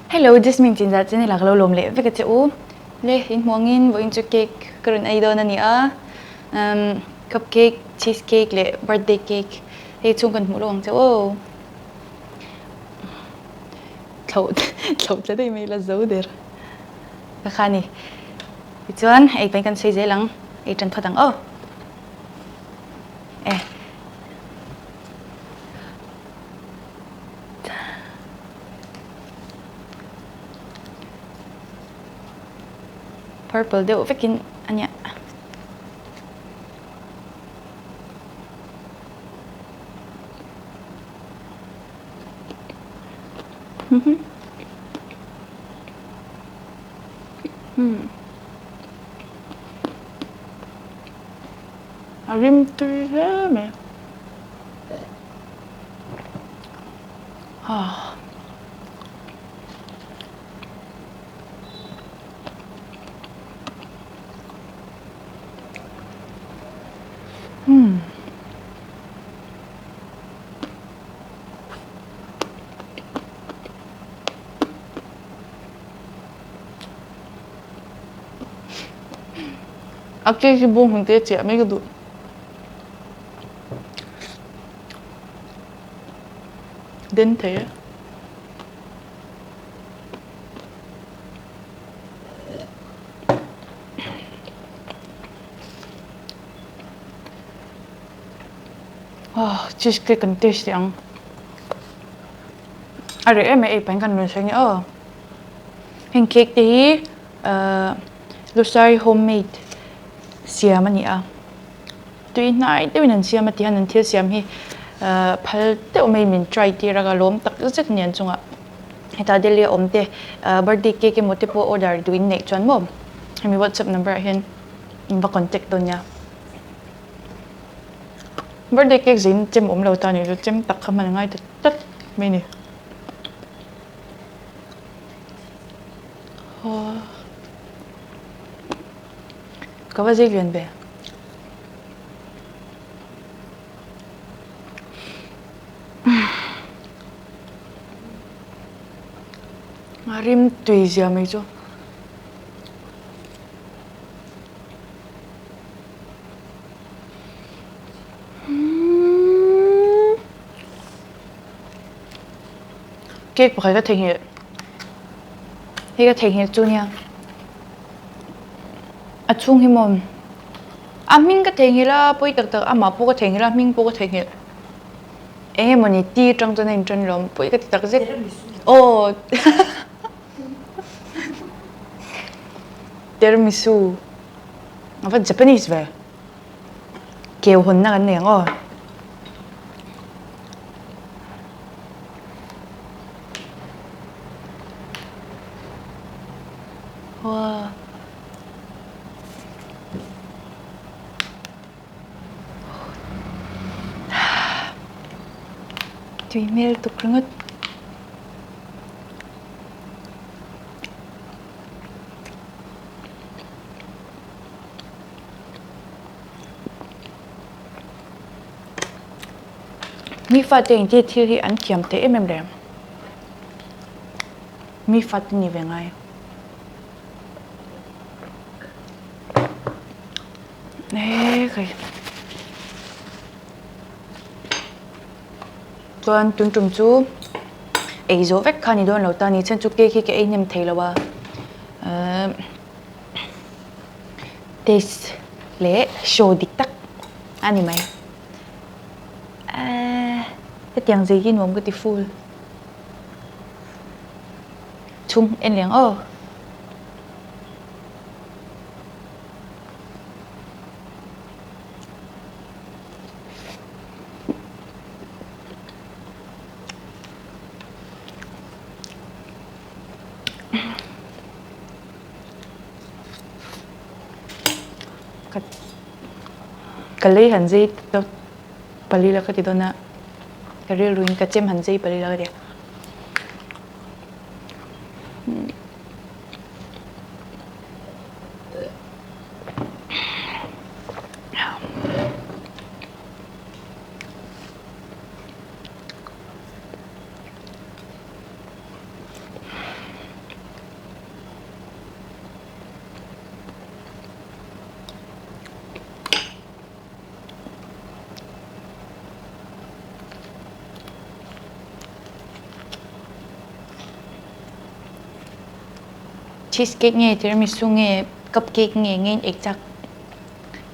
Hello Jasmine Chinzah channel ah ka lo lawm leh vek a che u. Le in hmuh angin vawiin chu cake ka rawn ei dawn a ni a. Um cup cake, cheese cake leh birthday cake hei chhung kan hmuh lo ang che aw. Thloh thloh tla daih mai la zo der ka kha a ni. Tichuan ei pahin kan sawi zel ang, ei tan phawt ang aw. E. Purple deuh vekin a nia. A rim tui hle mai. A cake hi bawng hmun te chiah mai ka duh. Den thei e. Ah, cheese cake kan taste teh ang. A reh em em ei pahin kan rawn sawi nia aw. Heng cake te hi ahh Lusari homemade siam a ni a. Tui hnai deuhin an siam a ti hian an thil siam hi ahh phal deuh mai min try tir a ka lawm tak zet a ni an chungah. Hetah Delhi a awm te ahh birthday cake emaw te pawh order duh in neih chuan maw hemi whatsapp number ah hian in va contact dawn nia. Birthday cake zin chem awm lo ta nih chu chem tak kha hman a ngai ta tlat mai a ni. Ka va zai lian ve. A rim tui zia mai chu. Cake pakhat ka theihnghilh hei ka theihnghilh chu nia a chhung hi maw a hming ka theihnghilh a pawi tak tak amah pawh ka theihnghilh a hming pawh ka theihnghilh eng emaw ni tea atang chuan a intan lawm pawi ka ti tak zet aw Tiramisu a va Japanese ve. Keu hawnna kan nei ang aw. Wow. Tui hmel tuk ringawt. Mi fate engti thil hi an thiam teh em em reng. Mi fate ni ve ngai. Ekhai. Chuan tun tum chu ei zawh vek kha ni dawn lo ta ni chhan chu cake hi ka ei hnem thei lo a. Ahh. Taste leh show dik tak a ni mai. Ehh hetiang zei hi nuam ka ti full. Chhung en leh ang aw. Ka lei han zei pali la ka ti dawn a, ka rilruin ka chem han zei pali la ka ti a. Cheese cake nge tiramisu nge cup cake nge nge in ei chak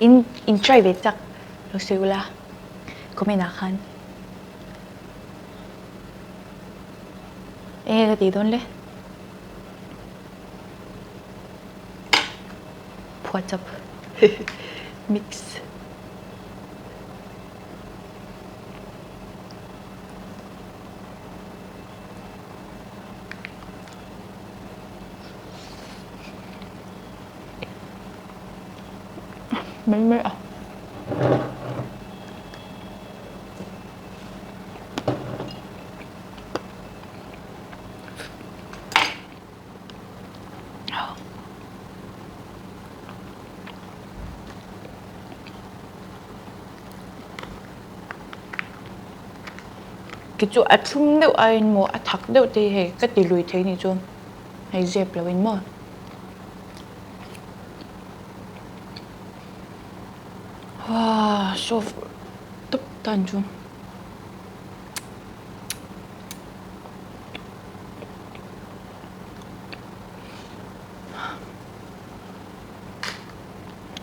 in in try ve chak lo sawi ula comment ah khan enge ka tih dawn le phuahchawp mix. Mai mai a. Ki chu a thlum deuh aiin maw a thak deuh te hi hei ka ti lui thei ni chu hei zep lo in maw. Wah soft tawp tan chu.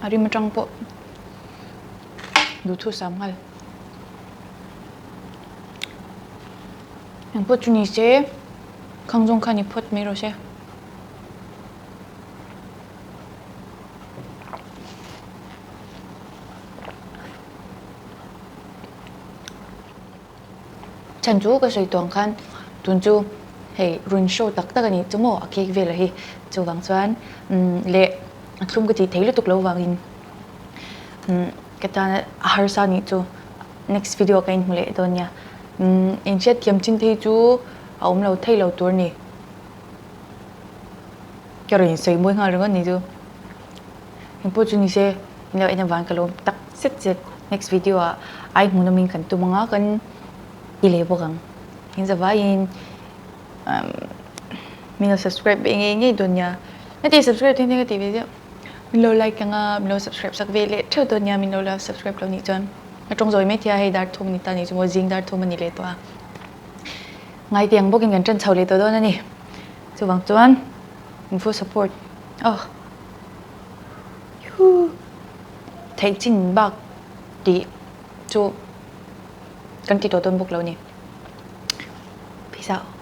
A rim atang pawh duhthusam nghal. Engpawh chu ni se khang zawng khan i phawt mai rawh se. Chhan chu ka sawi tawng khan tun chu hei rawn show tak tak a nih chu maw a cake vel hi chuvang chuan leh a thlum ka tih thei lutuk lo vangin ka tan a harsa a nih chu next video ka inhmu leh dawn nia inhriat thiam chin te hi chu a awm lo thei lo tur a ni ka rawn insawi mawi nghal ringawt a nih chu engpawh chu ni se in lo en avang ka lawm tak zet zet next video ah ai hmuhnawm in kan tum anga kan ti leh bawk ang in zavaiin min lo subscribe ve ngei ngei dawn nia heti subscribe theng theng ka tih ve ziah min lo like anga min lo subscribe sak ve leh theuh dawn nia min lo la subscribe lo nih chuan a tawng zawi mai thei a hei dar thum a ni ta nih chu maw zing dar thum a ni leh tawh a ngaite ang bawkin kan tan chho leh tawh dawn a ni chuvang chuan in full support oh Huu theih chin bak tih chu kan ti tawh dawn bawk lo a ni. Peace out.